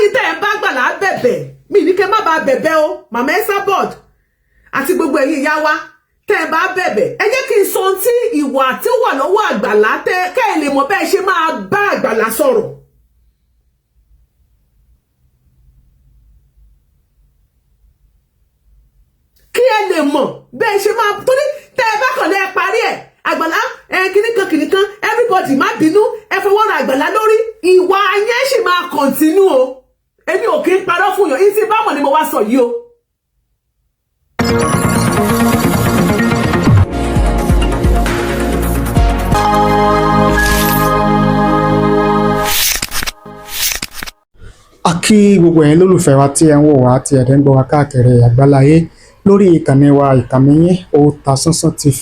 Ṣẹlẹ́yìn tẹ́ ẹ bá Àgbàlá bẹ̀bẹ̀, mi ní kẹ́ má bàa bẹ̀bẹ̀ o, màmá Esabod àti gbogbo ẹ̀yin ìyá wa tẹ́ ẹ bá bẹ̀bẹ̀, ẹ jẹ́ kí n sọ ohun tí ìwà tí ó wà lọ́wọ́ Àgbàlá tẹ́ kẹ́ ẹ lè mọ̀ bẹ́ẹ̀ ṣe máa bá Àgbàlá sọ̀rọ̀. Kí ẹ lè mọ̀ bẹ́ẹ̀ ṣe máa, torí tẹ́ ẹ bá kàn lẹ́ parí ẹ̀, Àgbàlá ẹ kìnnìkan kìnnìkan, everybody má bínú, ẹ fọwọ́ ra Àgbàlá lórí, ìwà yẹn sì máa continue o. Èmi ò kí ń parọ́ fún yàn, ìsìn bámọ̀ ni mo wá sọ yìí o. A kí gbogbo ẹ̀yin lólùfẹ́ wa tí ẹ ń wò wá, tí ẹ dẹ̀ ń gbọ́ wa káàkiri àgbáláyé lórí ìkànnì wa, ìkànnì yín, Otasansan TV.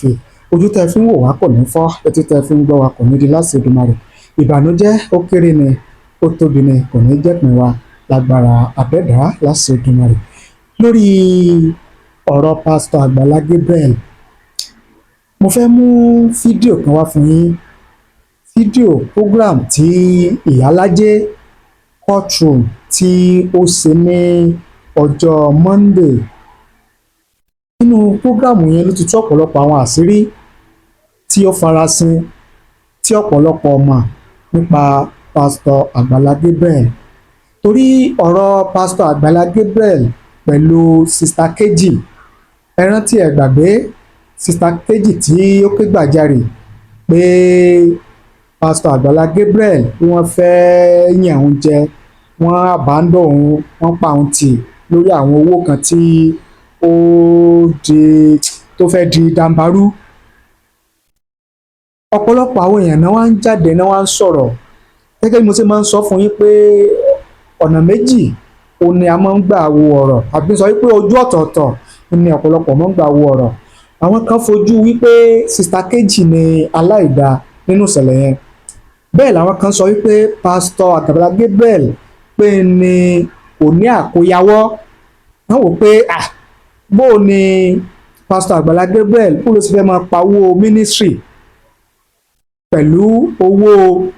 Ojú tẹ́ fi ń wò wá kò ní fọ́, etí tẹ́ fi ń gbọ́ wa kò ní di láti Èdùmàrè. Ìbànújẹ́, ó kéré ni, ó tóbi ni, kò ní jẹ́pin wa lágbára àbẹ́dá láti Èdùmàrè. Lórí ọ̀rọ̀ pásítọ̀ Àgbàlá Gabriel, mo fẹ́ mú fídíò kan wá fún yín, fídíò program tí Ìyálájé courtroom tí ó ṣe ní ọjọ́ Monday. Nínú program yẹn ló ti tú ọ̀pọ̀lọpọ̀ àwọn àṣírí tí ó farasin, tí ọ̀pọ̀lọpọ̀ mọ̀ nípa pásítọ̀ Àgbàlá Gabriel. Torí ọ̀rọ̀ pásítọ̀ Àgbàlá Gabriel pẹ̀lú Sister Kejì, ẹ rántí, ẹ gbàgbé Sister Kejì tí ó ké gbàjarè pé pásítọ̀ Àgbàlá Gabriel bí wọ́n fẹ́ yàn òun jẹ, wọ́n àbádọ́ òun, wọ́n pa òun tì lórí àwọn owó kan tí ó di tó fẹ́ di dàǹbarú. Ọ̀pọ̀lọpọ̀ àwọn èèyàn náà wá ń jáde, náà wá ń sọ̀rọ̀. Gẹ́gẹ́ bí mo ṣe máa ń sọ fún yín pé ọ̀nà méjì òun ni a máa ń gbà wo ọ̀rọ̀, àbí sọ wípé ojú ọ̀tọ̀ọ̀tọ̀ ni ọ̀pọ̀lọpọ̀ máa ń gbà wo ọ̀rọ̀. Àwọn kan fojú wípé Sister Kejì ni aláìda nínú ìṣẹ̀lẹ̀ yẹn, bẹ́ẹ̀ làwọn kan sọ wípé pásítọ̀ Àgbàlá Gabriel pé ní kò ní àkóyawọ́. Wọ́n wò pé, ah, bó o ní pásítọ̀ Àgbàlá Gabriel bó ló sì fẹ́ máa pawó ministry pẹ̀lú owó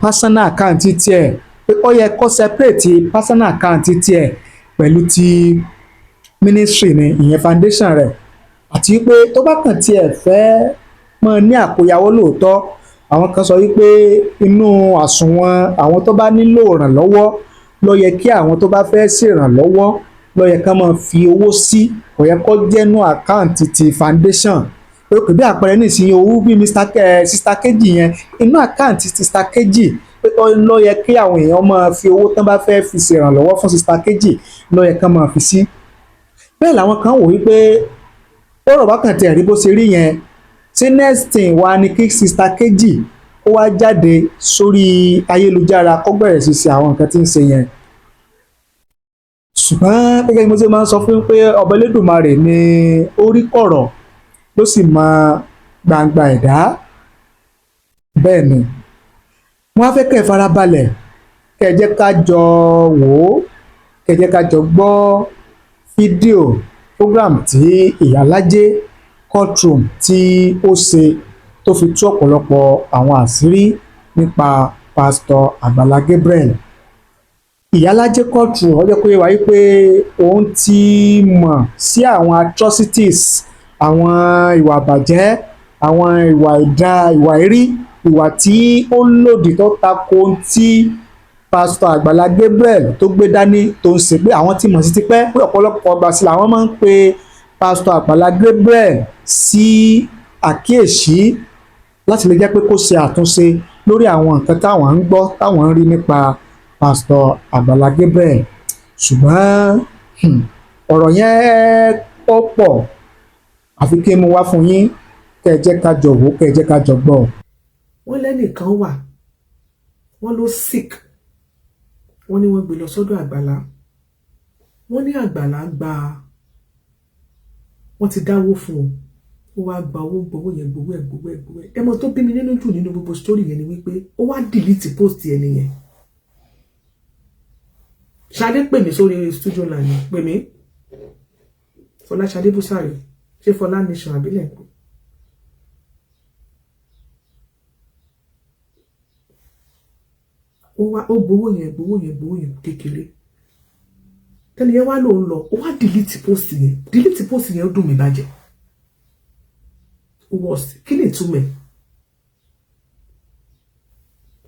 personal account tiẹ̀, pé ó yẹ kó separate personal account tiẹ̀ pẹ̀lú ti ministry ni, ìyẹn foundation rẹ̀. Àti pé tó bá kàn tiẹ̀ fẹ́ máa ní àkóyawọ́ lóòótọ́, àwọn kan sọ wípé inú àsùnwọ̀n àwọn tó bá nílò ìrànlọ́wọ́ ló yẹ kí àwọn tó bá fẹ́ ṣèrànlọ́wọ́ ló yẹ ká máa fi owó sí, kò yẹ kó jẹ́nu account ti foundation. Pé kò bí àpẹẹrẹ nísìnyí, owó bí Mr Sister Kejì yẹn, inú account Sister Kejì pé ó ló yẹ kí àwọn èèyàn máa fi owó tán bá fẹ́ fi ṣèrànlọ́wọ́ fún Sister Kejì ló yẹ ká máa fi sí. Bẹ́ẹ̀ làwọn kan wò wípé ọ̀rọ̀ bá kàn tiẹ̀ rí bó ṣe rí yẹn, ṣé next thing wa ni kí Sister Kejì ó wá jáde sórí ayélujára kó bẹ̀rẹ̀ sí ṣe àwọn nǹkan tí ń ṣe yẹn? Ṣùgbọ́n gẹ́gẹ́ bí mo ṣe máa ń sọ fún yín pé ọba Elédùmarè ni ó rí kọ̀rọ̀, ló sì mọ gbangba ẹ̀dá. Bẹ́ẹ̀ ni wọ́n á fẹ́ kẹ́ ẹ farabalẹ̀, kẹ́ ẹ jẹ́ ká jọ wò ó, kẹ́ ẹ jẹ́ ká jọ gbọ́ fídíò program tí Ìyálájé courtroom tí ó ṣe, tó fi tú ọ̀pọ̀lọpọ̀ àwọn àṣírí nípa pásítọ̀ Àgbàlá Gabriel. Ìyálájé courtroom, ó jẹ́ kó yé wa wípé òun ti mọ̀ sí àwọn atrocities, àwọn ìwà àbàjẹ́, àwọn ìwà ìdá, ìwà èrí, ìwà tí ó lòdì, tó tako ohun tí pásítọ̀ Àgbàlá Gabriel tó gbé dání tó ń ṣe, pé àwọn tí mọ̀ sí tipẹ́, pé ọ̀pọ̀lọpọ̀ ọgbà sí làwọn máa ń pe pásítọ̀ Àgbàlá Gabriel sí àkíyèsí láti lè jẹ́ pé kó ṣe àtúnṣe lórí àwọn nǹkan táwọn ń gbọ́, táwọn ń rí nípa pásítọ̀ Àgbàlá Gabriel. Ṣùgbọ́n ọ̀rọ̀ yẹn ó pọ̀, àfi kí n mú wá fún yín, kẹ́ ẹ jẹ́ ká jọ wò ó, kẹ́ ẹ jẹ́ ká jọ gbọ́. Wọ́n lẹ́nìkan wà, wọ́n ló sick, wọ́n ní wọ́n gbé lọ sọ́dọ̀ Àgbàlá. Wọ́n ní Àgbàlá gba, wọ́n ti dáwó fún un, ó wá gba owó, gbowó yẹn, gbowó ẹ̀, gbowó ẹ̀, gbowó ẹ̀. Ẹ mọ̀ tó bí mi nínú jù nínú gbogbo story yẹn ni wípé ó wá delete post yẹn nìyẹn. Ṣadé pè mí sórí studio line, pè mí, Fọlá Ṣadé Búsàrí, ṣé Fọlá Nation àbílẹ̀ ń pè. Ó wá ó gbowó yẹn, gbowó yẹn, gbowó yẹn kékeré. Tẹ́ni yẹn wá lòun lọ, ó wá delete post yẹn. Delete post yẹn, ó dùn mí bàjẹ́. Ó worst. Kí ni ìtumọ̀ ẹ̀?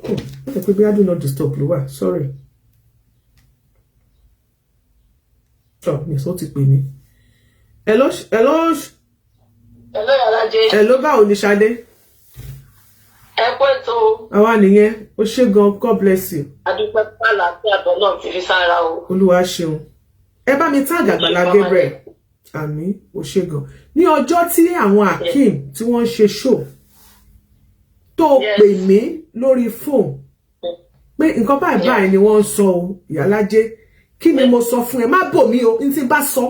Oh, ó jẹ́ pé bí I do not disturb ló wà. Sorry. Oh, mi sọ ti pè mí. Hello, hello. Hello, Yàlájé. Hello, báwo ni, Ṣadé? Ẹ kú ètò. Àwa nìyẹn. Ó ṣé gan, God bless you. Adúpẹ́ pàlà tí àbọ̀ náà ti fi sára o. Olúwa ṣeun. Ẹ bá mi tag Àgbàlá Gabriel. Àmín, ó ṣé gan. Ní ọjọ́ tí àwọn Akeem tí wọ́n ń ṣe show tó pè mí lórí fóònù pé nǹkan báyìí báyìí ni wọ́n ń sọ o, Ìyálájé, kí ni mo sọ fún ẹ? Má bò mí o. N tí bá sọ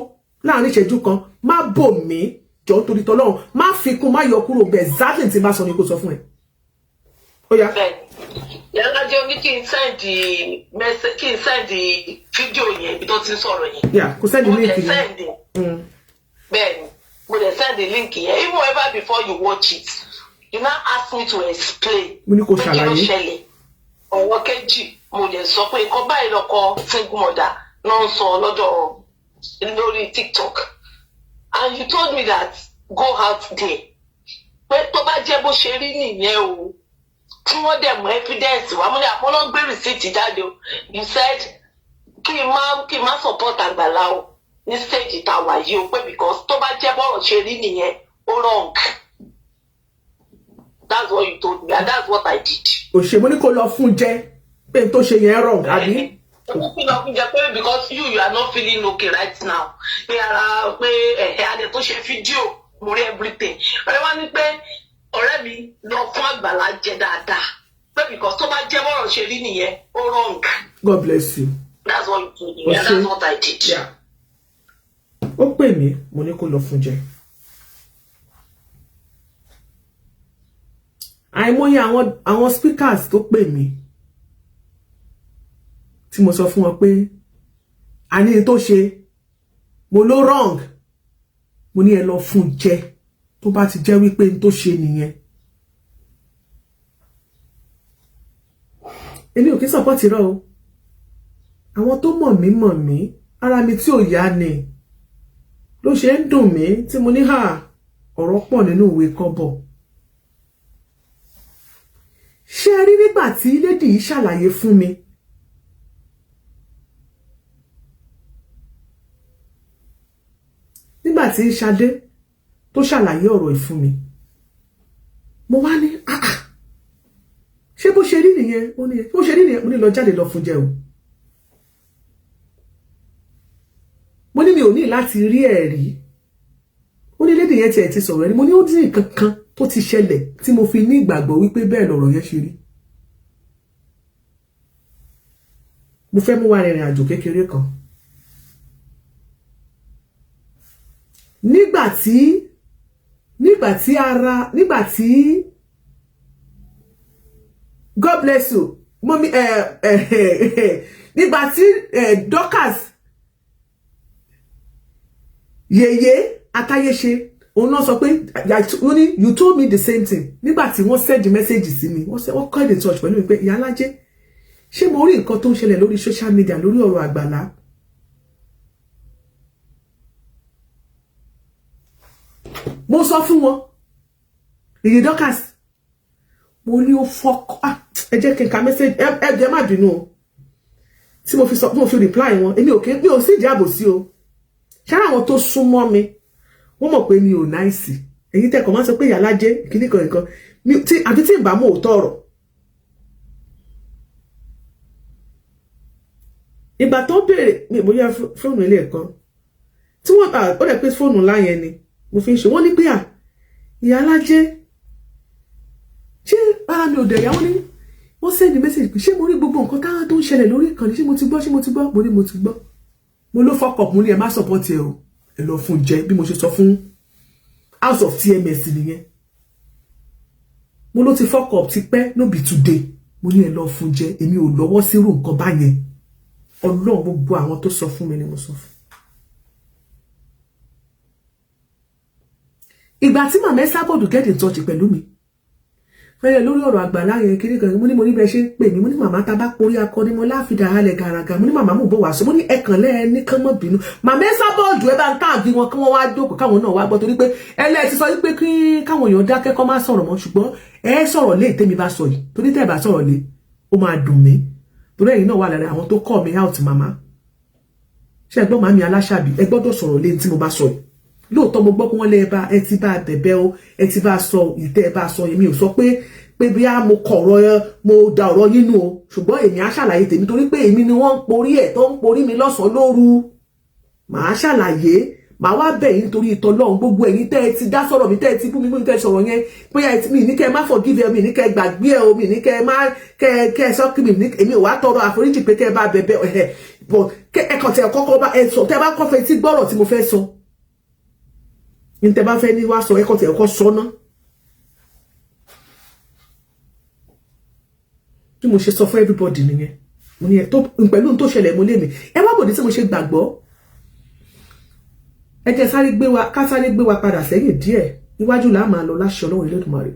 láàrin ìṣẹ́jú kan, má bò mí, jọ, torí tọlọ́run, má fi kún, má yọ kúrò bẹ́ẹ̀. Exactly tí n bá sọ ni kò sọ fún ẹ. Ó yá. Yàlájé, ó ní kí n send fídíò yẹn, ibi tó ti ń sọ̀rọ̀ yẹn. Yà kò send Mo link dẹ̀ yẹn. send. Bẹ́ẹ̀ni, mo dẹ̀ send link yẹn. Even ever before you watch it, you now ask me to explain. Mo ní kó Pé kí ló ṣàlàyé. ṣẹlẹ̀. Ọ̀wọ́ kejì, mo lè sọ pé nǹkan báyìí lọkọ single mother náà ń sọ lọ́dọ̀ lórí TikTok, and you told me that go out there, pé tó bá jẹ́ bó ṣe rí nìyẹn o, tí wọ́n dẹ̀ mú evidence wá. Mo ní àpọ́nlọ́ gbé receipt jáde o. You said kí n má support Àgbàlá o ní stage tá a wà yìí o, pé because tó bá jẹ́ bọ́rọ̀ ṣe rí nìyẹn, ó wrong. That's what you told me and that's what I did. Òṣè, mo ní kó lọ fún jẹ pé n tó ṣe yẹn wrong, àbí? Ó fi lọ fún jẹ pé because you are not feeling okay right now, pé ara pé ẹ̀hẹ́ adẹ tó ṣe fídíò, mo rí everything. Ọ̀rẹ́ wa ní pé ọ̀rẹ́ mi lọ fún Àgbàlá jẹ dáadáa, pé because tó bá jẹ́ bọ́rọ̀ ṣe rí nìyẹn, ó wrong. God bless you. That's what you told me and that's what I did. Yeah. Ó pè mí, mo ní kó lọ fún jẹ. Àìmọye àwọn speakers tó pè mí tí mo sọ fún wọn pé àní tó ṣe, mo ló wrong. Mo ní ẹ lọ fún jẹ tó bá ti jẹ́ wípé n tó ṣe nìyẹn. Èmi ò kí support irọ́ o. Àwọn tó mọ̀ mí mọ̀ mí. Ara mi tí ò yá ni ló ṣe ń dùn mí tí mo ní hà ọ̀rọ̀ pọ̀ nínú ìwé kọ́bọ̀. Ṣé ẹ rí nígbà tí lady yìí ṣàlàyé fún mi, nígbà tí Ṣadé tó ṣàlàyé ọ̀rọ̀ yìí fún mi, mo wá ní, "Ah ah, ṣé bó ṣe rí nìyẹn?" Ó ní bó ṣe rí nìyẹn. Mo ní lọ jáde lọ fún jẹ o. Mo ní mi ò ní láti rí ẹ̀rí. Ó ní lady yẹn tiẹ̀ ti sọ̀rọ̀ ẹni. Mo ní ó dín nǹkan kan tó ti ṣẹlẹ̀ tí mo fi ní ìgbàgbọ́ wípé bẹ́ẹ̀ lọ̀rọ̀ yẹn ṣe rí. Mo fẹ́ mú wa rìnrìn àjò kékeré kan. Nígbà tí ara nígbà tí, God bless you, mọ́mí ẹ ẹ, nígbà tí Dorcas yèyé atáyéṣe, òun náà sọ pé, ó ní, "You told me the same thing." Nígbà tí wọ́n send message sí mi, wọ́n call in touch pẹ̀lú mi pé, "Ìyálájé, ṣé mo rí nǹkan tó ń ṣẹlẹ̀ lórí social media lórí ọ̀rọ̀ Àgbàlá?" Mo sọ fún wọn, èyí Dorcas, mo ní ó fọkọ. Ẹ jẹ́ kí n ka message. Ẹ jẹ́ má bínú o tí mo fi sọ, mo fi reply wọn. Èmi ò kí mi ò sí ìdí àbòsí o. Ṣáà àwọn tó súnmọ́ mi, wọ́n mọ̀ pé mi ò nice. Èyí tẹ́kọ̀ máa ń sọ pé Ìyálájé kìíní kan nǹkan tí àti tí ìbámu òótọ́ ọ̀rọ̀. Ìgbà tó béèrè mi, bóyá fóònù ilé ẹ̀kan tí wọ́n ó dẹ̀ pé fóònù ńlá yẹn ni mo fi ń ṣe. Wọ́n ní pé à, Ìyálájé, ṣé ara mi ò dẹ̀ yá? Wọ́n ní wọ́n send message pé ṣé mo rí gbogbo nǹkan táwọn tó ń ṣẹlẹ̀ lórí ìkànnì, ṣé mo ti gbọ́, ṣé mo ti gbọ́? Mo ní mo ti gbọ́. Mo ló fuck up. Mo ní ẹ má support ẹ o, ẹ lọ fún jẹ. Bí mo ṣe sọ fún House of TMS nìyẹn. Mo ló ti fuck up ti pẹ́, no be today. Mo ní ẹ lọ fún jẹ, èmi ò lọ́wọ́ sírò nǹkan báyẹn. Ọlọ́run, gbogbo àwọn tó sọ fún mi ni mo sọ fún. Ìgbà tí màmá Esabod get in touch pẹ̀lú mi, Fẹ́lẹ̀ lórí ọ̀rọ̀ Àgbàlá yẹn kiri kan, mo ní mo ní bẹ́ẹ̀ ṣe ń pè mí. Mo ní màmá, tá a bá porí akọni, mo láfidà halẹ̀ gàràgà. Mo ní màmá, mò ń bọ̀ wá sọ. Mo ní ẹ̀kàn lẹ́ẹ̀ ní kán mọ́ bínú. Màmá ẹ sábọ́ọ̀dù, ẹ bá ń tag wọn kí wọ́n wá jókòó, káwọn náà wá gbọ́, torí pé ẹlẹ́ẹ̀ ti sọ wípé kí káwọn èèyàn dákẹ́, kọ́ má sọ̀rọ̀ mọ́. Ṣùgbọ́n ẹ sọ̀rọ̀ lé tèmi bá sọ yìí, torí tẹ́ ẹ bá sọ̀rọ̀ lé, ó máa dùn mí, torí ẹ̀yin náà wà lára àwọn tó call me out. Màmá, ṣé ẹ gbọ́? Màmí aláṣàbí, ẹ gbọ́dọ̀ sọ̀rọ̀ lé tí mo bá sọ yìí. Lóòótọ́ mo gbọ́ pé wọ́n lé ẹ bá ẹ ti bá bẹ̀bẹ̀ o, ẹ ti bá sọ ìtẹ́ ẹ bá sọ. Èmi ò sọ pé bí a mo kọ̀rọ̀, mo da ọ̀rọ̀ yín nù o, ṣùgbọ́n èmi á ṣàlàyé tèmi, torí pé èmi ni wọ́n ń porí ẹ̀ tó ń porí mi lọ́sàn-án lóru. Màá ṣàlàyé, màá wá bẹ̀ yín torí ìtọ́lọ́run. Gbogbo ẹ̀yin tẹ́ ẹ ti dá sọ̀rọ̀ mi, tẹ́ ẹ ti bú mi, mú mi, tẹ́ ẹ sọ̀rọ̀ yẹn, bóyá ẹ ti mi ní kẹ́ ẹ má forgive ẹ, mi ní kẹ́ ẹ gbàgbé ẹ o, mi ní kẹ́ ẹ má kẹ́ ẹ sọ kí mi ní. Èmi ò wá tọrọ àforíjì pé kẹ́ ẹ bá bẹ̀bẹ̀ ẹ bọ̀. Ẹ kàn tẹ kọ́kọ́ bá ẹ sọ, tẹ́ bá kọ́ fẹ́ tí gbọ́rọ̀ tí mo fẹ́ sọ ní, tẹ́ bá fẹ́ ní wá sọ, ẹ kàn tẹ kọ́ sọ ná. Bí mo ṣe sọ fún everybody nìyẹn. Mo ní ẹ tó pẹ̀lú tó ṣẹlẹ̀, mo lé mi ẹ wá bòdì tí mo ṣe gbàgbọ́. Ẹ jẹ́ sáré gbé wa, ká sáré gbé wa padà sẹ́yìn díẹ̀. Iwájú là á máa lọ láṣẹ Ọlọ́run Elédùmarè.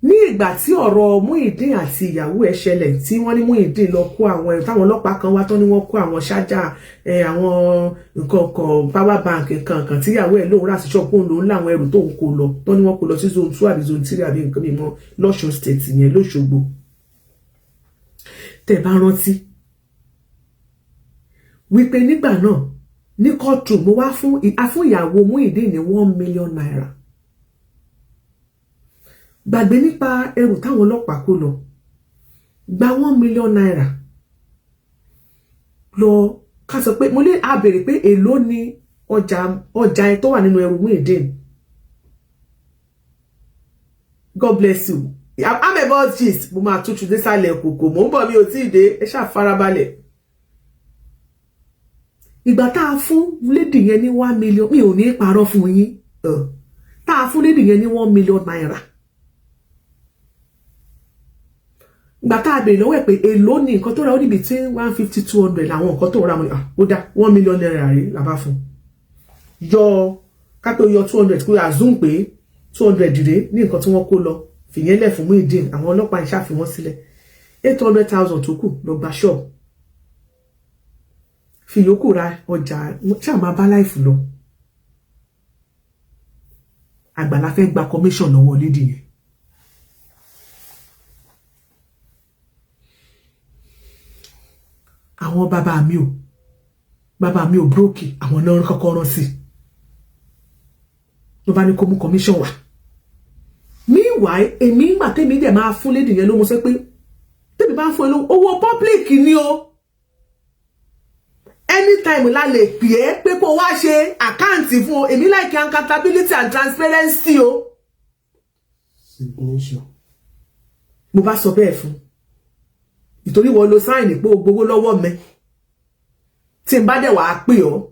Ní ìgbà tí ọ̀rọ̀ Muyideen àti ìyàwó ẹ̀ ṣẹlẹ̀, tí wọ́n ní Muyideen lọ kó àwọn ẹrù táwọn ọlọ́pàá kan wá tán, ní wọ́n kó àwọn ṣájà, àwọn nǹkan kan, power bank, nǹkan kan tíyàwó ẹ̀ lóun rà sí ṣọ́ọ̀bù, òun lòun láwọn ẹrù tóun kó lọ tán, ní wọ́n kó lọ sí zone 2 àbí zone 3 àbí nǹkan mímọ́ lọ́ṣun State yẹn, lóṣogbo. Tẹ́ bá rántí wípé nígbà náà ní kóòtù, mo wá fún ìyàwó Muyideen ní ₦1 million. Gbàgbé nípa ẹrù táwọn ọlọ́pàá kó lọ, gba ₦1 million lọ. Ká sọ pé mo lè a béèrè pé èló ni ọjà ẹ tó wà nínú ẹrù Muyideen. God bless you. I'm about gist. Mo máa tútù désàlẹ̀ kòkò, mò ń bọ̀, mi ò tí ì dé, ẹ ṣáà farabalẹ̀. Ìgbà tá a fún lady yẹn ní 1 million, mi ò ní parọ́ fún yín, tá a fún lady yẹn ní ₦1 million, ìgbà tá a béèrè lọ́wọ́ ẹ̀ pé èló ni nǹkan tó ra, ó ní between 150, 200 làwọn nǹkan tó ra. Mo ní ó dá ₦1 million rí la bá fún yọ, kápẹ́ yọ 200, kó assume pé 200 rèé ní nǹkan tí wọ́n kó lọ, fìyẹn lẹ̀ fún Muyideen, àwọn ọlọ́pàá ìṣàfi wọ́n sílẹ̀. 800,000 tó kù, lọ gba ṣọ́ọ̀bù, fi yòókù ra ọjà, ṣáà máa bá life lọ. Àgbàlá fẹ́ gba commission lọ́wọ́ lady yẹn. Àwọn bàbá mi ò brókì, àwọn náà kọ́kọ́ rán sí ló bá ní kó mú commission wá. Meanwhile, èmi ń gbà tèmi dẹ̀ máa fún lady yẹn ló, mo sọ pé tèmi bá ń fún ẹ lówó, owó public ni o. Anytime la lè pè é pé kó wá ṣe àkáǹtì fún o. Èmi like accountability and transparency o. Signature. Mo bá sọ bẹ́ẹ̀ fún, ìtorí wọ́n lo sign pé o gbowó lọ́wọ́ mi. Tí n bá dẹ̀ wàá pè ọ́,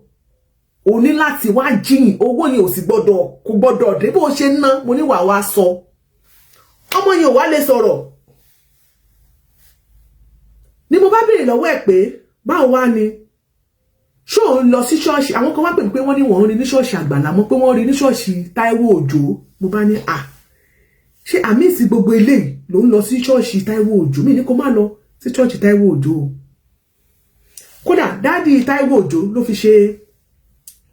o ní láti wá jíyìn owó yẹn, ò sì gbọ́dọ̀, kò gbọ́dọ̀ dé bó ṣe ná. Mo ní wàá wá sọ, ọmọ yẹn ò wá lè sọ̀rọ̀. Ni mo bá béèrè lọ́wọ́ ẹ̀ pé báwo wá ni, ṣó ń lọ sí ṣọ́ọ̀ṣì? Àwọn kan wá pè mí pé wọ́n ní wọ́n rí ní ṣọ́ọ̀ṣì Àgbàlá mọ́, pé wọ́n rí ní ṣọ́ọ̀ṣì Táíwò Òjó. Mo bá ní à, ṣé àmísì gbogbo eléyìí ló ń lọ sí ṣọ́ọ̀ṣì Táíwò Òjó? Mi ní kó má lọ sí ṣọ́ọ̀ṣì Táíwò Òjó o. Kódà daddy Táíwò Òjó ló fi ṣe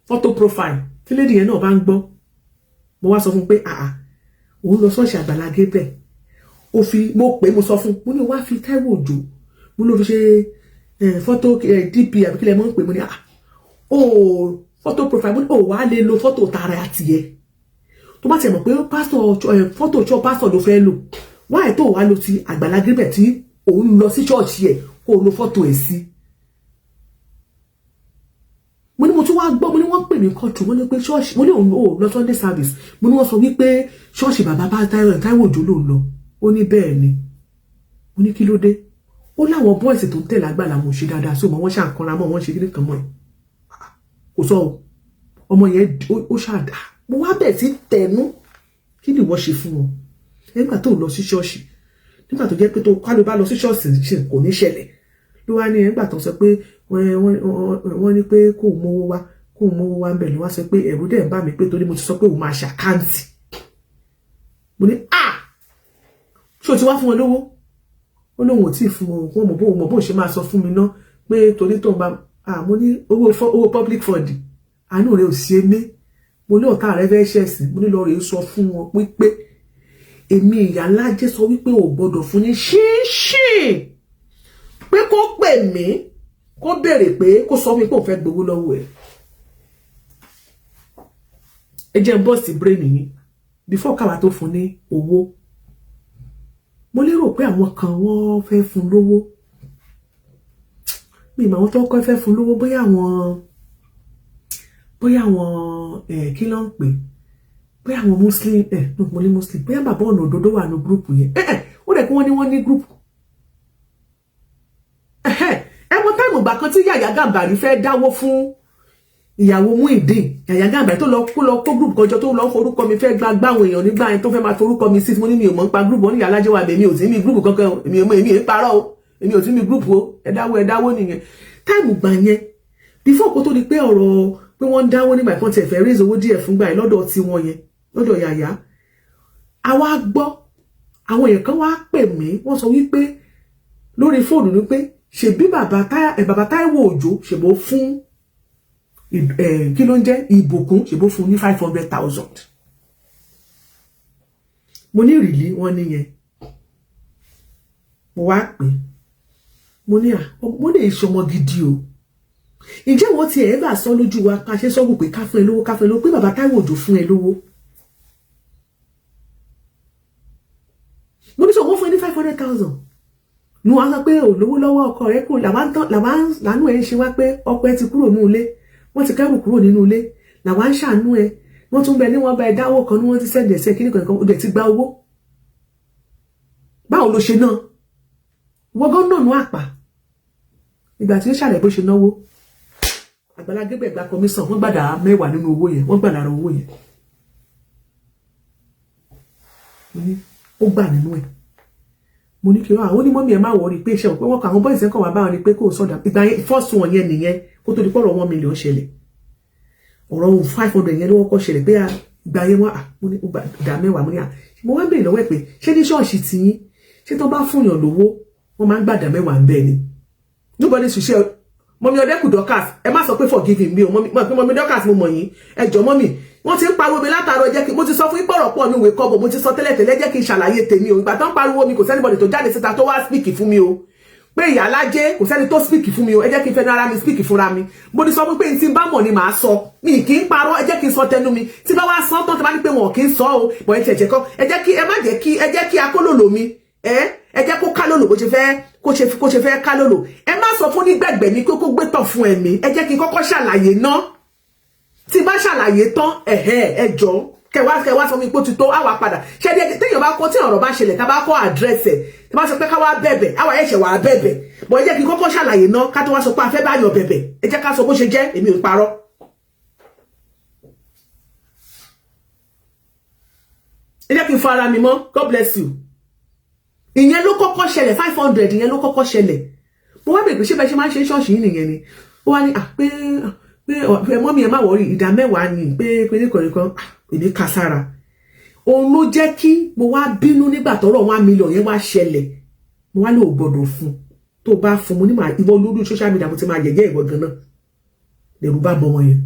photo profile tí lady yẹn náà bá ń gbọ́. Mo wá sọ fún un pé àà, òun lọ ṣọ́ọ̀ṣì Àgbàlá Gabriel. Ó fi mo pè, mo sọ fún un, mo ní wá fi Táíwò Òjó, mo ló fi ṣe photo DP àbí kílẹ̀ mọ́ ń pè. Mo ní à, ó photo profile. Mo ní ó wàá lè lo photo tara tiẹ̀, tó bá tiẹ̀ mọ̀ pé pásítọ̀, photo church pásítọ̀ ló fẹ́ lò, wáyé tó wàá lo ti Àgbàlá Gabriel tí òun lọ sí ṣọ́ọ̀ṣì ẹ̀, kó o lo fọ́tò ẹ̀ sí. Mo ní mo tún wá gbọ́, mo ní wọ́n pè mí kọ́tù, wọ́n ní pé ṣọ́ọ̀ṣì, mo ní òun ò lọ Sunday service. Mo ní wọ́n sọ wípé ṣọ́ọ̀ṣì bàbá bá Táíwò Òjó ló ń lọ. Ó ní bẹ́ẹ̀ ni. Mo ní kí ló dé? Ó láwọn boys tó ń tẹ̀lé Àgbàlá mo ṣe dáadáa sí ọmọ wọn, ṣàǹkanra mọ́ wọn, ṣe kí nìkan mọ́ ẹ̀ kò sọ o. Ọmọ yẹn ó ṣàdá. Mo wá bẹ̀ sí tẹnu, kí ni ìwọ ṣe fún wọn nígbà tó lọ sí ṣọ́ọ̀ṣì, nígbà tó jẹ́ pé tó kálù bá lọ sí ṣọ́ọ̀ṣì ṣe kò ní ṣẹlẹ̀? Ló wá ní nígbà tó sọ pé wọ́n ní pé kó mówó wá, kó mówó wá ń bẹ̀, ló wá sọ pé ẹ̀rù dẹ̀ ń bà mí pé torí mo ti sọ pé òun máa ṣàkáǹtì. Mo ní à Ṣé o ti wá fún wọn lówó? Ó lóun ò tí ì fún wọn, òun mọ̀ bóun mọ̀ bóun ṣe máa sọ fún mi ná, pé torí tóun bá mo ní owó public fund, àánú rẹ ò sí emé. Mo ní ọ̀tá rẹ fẹ́ ṣẹ̀sìn. Mo ní lọ rèé sọ fún wọn pé èmi Ìyálájé sọ wípé ò gbọdọ̀ fún ní ṣíṣì, pé kó pè mí, kó béèrè, pé kó sọ fún mi pé òun fẹ́ gbowó lọ́wọ́ ẹ̀. Ẹ jẹ́ n bọ́ sí brain yín before káwa tó fún ní owó. Mo lérò pé àwọn kan wọ́n fẹ́ fún lówó. Mi ìmọ̀ àwọn tó kọ́ fẹ́ fún lówó, bóyá àwọn kí ló ń pè, bóyá àwọn Muslim no, mo ní Muslim, bóyá bàbá ọ̀nà òdodo wà ní group yẹn. Ó dẹ̀ kí wọ́n ní group. Ẹ mọ time ìgbà kan tí Yàyà Gàmbàrí fẹ́ dáwó fún ìyàwó Muyideen, Yàyà Gàmbàrí tó lọ kó lọ kó group kan jọ, tó lọ forúkọ mi fẹ́ gba gbáwọn èèyàn nígbà yẹn, tó fẹ́ máa forúkọ mi sí. Mo ní mi ò mọ̀ nípa group. Wọn ní Ìyálájé wà bẹ́ẹ̀. Mi ò sí mi group kankan, èmi ò mọ̀, èmi ò ń parọ́ o, èmi ò sí mi group o. Ẹ dáwó, ẹ dáwó nìyẹn. Time gbà yẹn, before kó tó di pé ọ̀rọ̀ pé wọ́n ń dáwó nígbà kan tiẹ̀ fẹ́ raise owó díẹ̀ fúngbà yẹn lọ́dọ̀ tiwọn yẹn, lọ́dọ̀ Yàyà, àwa gbọ́ àwọn èèyàn kan wá pè mí, wọ́n sọ wípé lórí fóònù ni pé ṣèbí bàbá Táíwò Òjó ṣèbó fún, kí ló ń jẹ́, Ìbùkún, ṣèbó fún ní 500,000. Mo ní really? Wọ́n níyẹn. Mo wá pè, mo ní à, mo lè ṣọmọ gidi o. Ǹjẹ́ wọ́n ti ẹ̀ bá sọ lójú wa ká ṣe sọ́gùn pé ká fún ẹ lówó, ká fún ẹ lówó, pé bàbá Táíwò Òjó fún ẹ lówó? Mo ní sọ wọ́n fún ẹ ní 500,000 nu. Wọ́n sọ pé ò lówó lọ́wọ́, ọkọ rẹ kúrò, làwọn làánú ẹ̀ ń ṣe wá pé ọkọ ẹ ti kúrò nínú ilé, wọ́n ti kẹ́rù kúrò nínú ilé, làwọn ń ṣàánú ẹ. Wọ́n tún bẹ ní wọ́n bá ẹ dáwọ́ kan ní wọ́n ti send ẹ̀sẹ̀ kíní kankan, ó dẹ̀ ti gba owó. Báwo ló ṣe náà? Wọ́n gan náà nú àpà. Ìgbà tí ó ṣàlẹ̀ bó ṣe náwó, Àgbàlá Gabriel gba commission, wọ́n gbàdá mẹ́wàá nínú owó yẹn, wọ́n gbà lára owó yẹn, ó gbà nínú ẹ̀. Mo ní kí wọ́n àwọn onímọ̀mí ẹ̀ má worry, pé iṣẹ́ òpé wọ́n kọ àwọn boys ẹ̀ kàn wá báwọn ni pé kò sọ̀dà. Ìgbà yẹn, first one yẹn nìyẹn, kó tó di pọ̀rọ̀ 1 million ṣẹlẹ̀. Ọ̀rọ̀ ohun 500 yẹn ló kọ́kọ́ ṣẹlẹ̀ pé ìgbà yẹn wọ́n, mo ní ìdá mẹ́wàá. Mo ní à, mo wá ń bèèrè lọ́wọ́ ẹ̀ pé ṣé ní ṣọ́ọ̀ṣì tiyín, ṣé tó bá fún yàn lówó, wọ́n máa ń gbàdá mẹ́wàá ń bẹ́ẹ̀ ni? Nobody should share. Mummy ọdẹ́kù Dorcas, ẹ má sọ pé forgiving mi o. Mummy Dorcas, mo mọ̀ yín. Ẹ jọ̀ọ́ mummy, wọ́n ti ń pariwo mi látàárọ̀. Jẹ́ kí mo ti sọ fún ìpọ̀rọ̀ pọ̀ ní ìwé kọ́bọ̀, mo ti sọ tẹ́lẹ̀tẹ́lẹ̀. Jẹ́ kí n ṣàlàyé tèmi o. Ìgbà tó ń pariwo mi, kò sẹ́nibọ̀dì tó jáde síta tó wá speak fún mi o, pé Ìyálájé, kò sẹ́ni tó speak fún mi o. Ẹ jẹ́ kí n fẹ́nu ara mi speak fúnra mi. Mo ti sọ fún pé n tí n bá mọ̀ ni màá sọ, mi kì í parọ́. Ẹ jẹ́ kí n sọ tẹnu mi. Tí bá wá sọ tán, tí bá ní pé wọn kì í sọ o, bọ̀ ẹ tẹ̀jẹ̀ kọ́, ẹ jẹ́ kí ẹ má jẹ́ kí ẹ jẹ́ kí akólòlò mi, ẹ jẹ́ kó kálòlò bó ṣe fẹ́ kó ṣe fẹ́ kálòlò. Ẹ má sọ fún nígbẹ̀gbẹ̀ mi pé kó gbé tàn fún ẹ̀mí. Ẹ jẹ́ kí n kọ́kọ́ ṣàlàyé ná. Tí bá ṣàlàyé tán, ẹ̀hẹ́, ẹ jọ kẹwàá kẹwàá sọ mi pé ó ti tó àwa padà ṣé ẹni téèyàn bá kọ́, tí ọ̀rọ̀ bá ṣẹlẹ̀, tá bá kọ́ address ẹ̀, tí bá sọ pé ká wá bẹ̀bẹ̀, àwa ẹ̀ṣẹ̀ wà á bẹ̀bẹ̀ bọ̀. Ẹ jẹ́ kí n kọ́kọ́ ṣàlàyé ná, ká tó wá sọ pé a fẹ́ bá yàn bẹ̀bẹ̀. Ẹ jẹ́ ká sọ bó ṣe jẹ́. Èmi ò parọ́. Ẹ jẹ́ kí n fara mi mọ́. God bless you. Ìyẹn ló kọ́kọ́ ṣẹlẹ̀, 500 ìyẹn ló kọ́kọ́ ṣẹlẹ̀. Mo wá bèèrè pé ṣé bẹ́ẹ̀ ṣe máa ń ṣe ṣọ́ọ̀ṣì yìí nìyẹn ni? Ó wá ní pé pé mummy, ẹ má worry, ìdá mẹ́wàá ni, pé pé ní kọ̀ọ̀kan. Èmi kà sára. Òun ló jẹ́ kí mo wá bínú nígbà tọ́rọ̀ 1 million yẹn wá ṣẹlẹ̀. Mo wá lè ò gbọ́dọ̀ fún. Tó bá fún, mo ní màá ìwọ lórí social media, mo ti máa yẹ̀yẹ́ ìwọ gan náà. Lẹ́rù bá bọ́ wọn yẹn.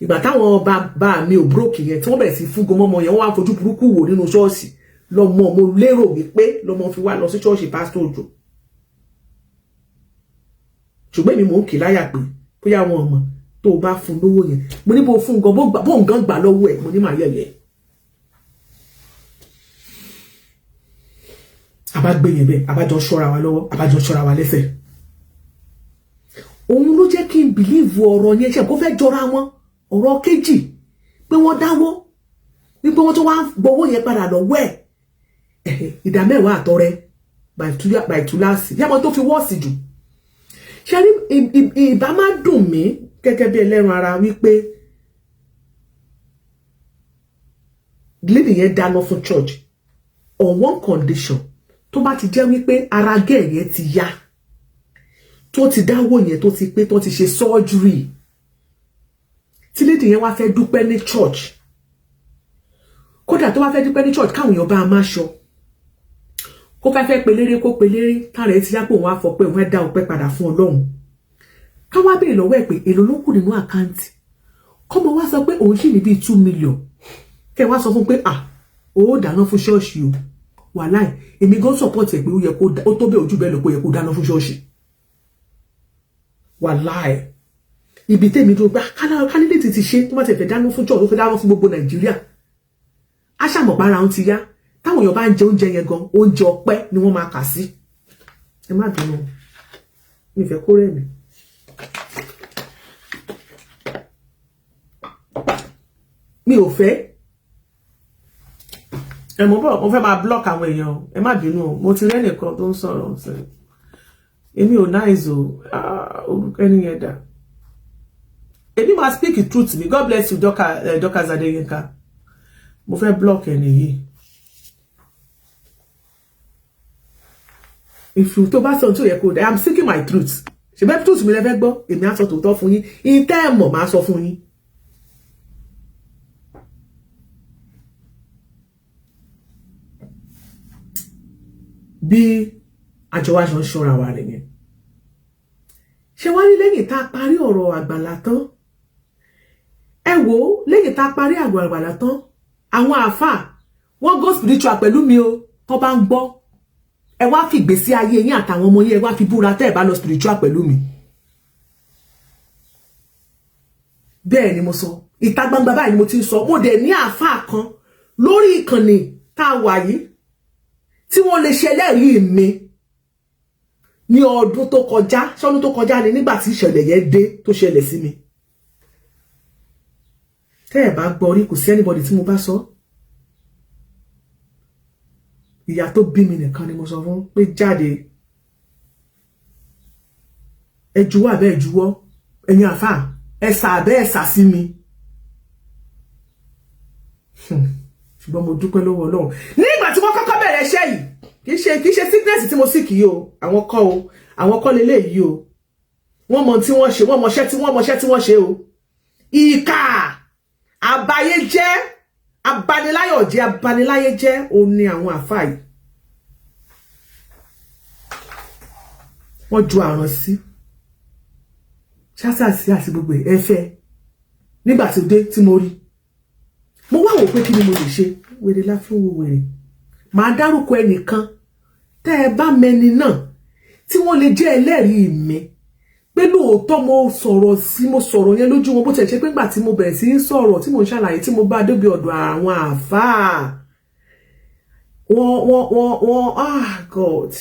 Ìgbà táwọn bá mi ò broke yẹn, tí wọ́n bẹ̀rẹ̀ sí fún gomọ́mọ yẹn, wọ́n wá fojú burúkú wò nínú ṣọ́ọ̀ṣì lọ́mọ. Mo lérò wípé lọ́mọ fi wá lọ sí ṣọ́ọ̀ṣì pásítọ̀ Òjó, ṣùgbọ́n èmi mò ń kì láyà pé bóyá wọn ọmọ tó o bá fún lówó yẹn, mo ní bó fún gan, bó nǹkan gbà lọ́wọ́ ẹ̀, mo ní màá yẹ̀yẹ́. Àbá gbé yẹn bẹ́ẹ̀, àbájọ ṣọ́ra wa lọ́wọ́, àbájọ ṣọ́ra wa lẹ́sẹ̀. Òun ló jẹ́ kí n believe ọ̀rọ̀ yẹn ṣe kó fẹ́ jọra wọn. Ọ̀rọ̀ kejì pé wọ́n dáwó, wípé wọ́n tó wá gbowó yẹn padà lọ́wọ́ ẹ̀, ìdá mẹ́wàá àtọrẹ by túláàsì yàmọ́ tó fi wọ́ọ̀sì jù. Ṣe rí, ìbá má dùn mí gẹ́gẹ́ bí ẹlẹ́ran ara wípé lady yẹn dáná fún church on one condition: tó bá ti jẹ́ wípé ara gẹ̀ yẹn ti yá, tó ti dáwó yẹn, tó ti pé, tó ti ṣe surgery, tí lady yẹn wá fẹ́ dúpẹ́ ní church, kódà tó bá fẹ́ dúpẹ́ ní church, káwọn èèyàn bá a máa ṣọ. Kó fẹ́ fẹ́ pelére, kó pelére, tára ẹ ti yá pé òun á fọ pé òun á dá ọpẹ́ padà fún Ọlọ́run. Ká wá béèrè lọ́wọ́ ẹ̀ pé èló ló kù nínú account, kọ́mọ wá sọ pé òun sì ní bíi 2 million. Kẹ́ ẹ wá sọ fún pé, ah, ó dáná fún ṣọ́ọ̀ṣì o. Wàláì, èmi gan support ẹ̀ pé ó yẹ kó ó tó bẹ́ẹ̀, ojú bẹ́ẹ̀ lọ, kó yẹ kó dáná fún ṣọ́ọ̀ṣì. Wàláì, ibi tèmi dúró pé candidate ti ṣe, tó bá ti fẹ́ dáná fún church, ó fẹ́ dáná fún gbogbo Nàìjíríà, á ṣàmọ̀pára òun ti yá. Táwọn èèyàn bá ń jẹ oúnjẹ yẹn gan, oúnjẹ ọpẹ́ ni wọ́n máa kà sí. Ẹ má bínú, mi fẹ́ kó rẹ̀ mí. Mi ò fẹ́ ẹ mọ̀ bọ̀, mo fẹ́ máa block àwọn èèyàn. Ẹ má bínú o, mo ti rẹ́ nìkan tó ń sọ̀rọ̀ ṣe èmi ò nice o. Orúkọ ẹni yẹn dà? Èmi máa speak the truth mi. God bless you, Dorcas Adeyinka. Mo fẹ́ block ẹni yìí. If you tó bá sọ tí ò yẹ kó, I am seeking my truth. Ṣùgbọ́n truth mi lẹ fẹ́ gbọ́, èmi á sọ tòótọ́ fún yín. Ìtẹ́ ẹ̀ mọ̀, máa sọ fún yín. Bí àjọ wa ṣe ń ṣọ́ra wa nìyẹn. Ṣé wá rí, lẹ́yìn tá a parí ọ̀rọ̀ àgbàlá tán, ẹ wò ó, lẹ́yìn tá a parí àgbọ̀ àgbàlá tán, àwọn àáfàá wọ́n go spiritual pẹ̀lú mi o. Tó bá ń gbọ́, ẹ wá fi ìgbésí ayé yín àtàwọn ọmọ yín, ẹ wá fi búra tẹ́ ẹ bá lọ spiritual pẹ̀lú mi. Bẹ́ẹ̀ ni mo sọ, ìta gbangba báyìí ni mo ti ń sọ. Mo dẹ̀ ní àáfàá kan lórí ìkànnì tá a wà yìí tí wọ́n lè ṣe ẹlẹ́rìí mi ní ọdún tó kọjá, sọ́dún tó kọjá ni, nígbà tí ìṣẹ̀lẹ̀ yẹn dé tó ṣẹlẹ̀ sí mi. Tẹ́ ẹ̀ bá gbọ́ rí, kò sí anybody tí mo bá sọ. Ìyá tó bí mi nìkan ni mo sọ fún pé jáde. Ẹ juwọ́ àbẹ́ ẹ juwọ́, ẹ̀yin àfà, ẹ sà àbẹ́ ẹ sà sí mi. Ṣùgbọ́n mo dúpẹ́ lọ́wọ́ Ọlọ́run. Nígbà tí wọ́n kọ́kọ́ bẹ̀rẹ̀ iṣẹ́ yìí, kì í ṣe sickness tí mo sick yìí o, àwọn kọ́ o, àwọn kọ́ leléyìí o. Wọ́n mọ tí wọ́n ṣe, wọ́n mọṣẹ́ tí wọ́n ṣe o. Ìkà àbáyé jẹ́, abaniláyọ̀ jẹ́, abaniláyé jẹ́ òun ni àwọn àfáà yìí. Wọ́n ju àrùn sí ṣáṣàṣì àti gbogbo ẹ fẹ́. Nígbà tí ó dé tí mo rí, mo wá wò pé kí ni mo lè ṣe. Wèrè la fi ń wo wèrè. Màá dárúkọ ẹnìkan, tẹ́ ẹ bá mẹni náà tí wọ́n lè jẹ́ ẹlẹ́rìí mi pé lóòótọ́ mo sọ̀rọ̀ sí, mo sọ̀rọ̀ yẹn lójú wọn. Bó tiẹ̀ ṣe pé nígbà tí mo bẹ̀rẹ̀ sí í sọ̀rọ̀, tí mo ń ṣàlàyé, tí mo bá débi ọ̀dọ̀ àwọn àáfàá, wọ́n, ah God,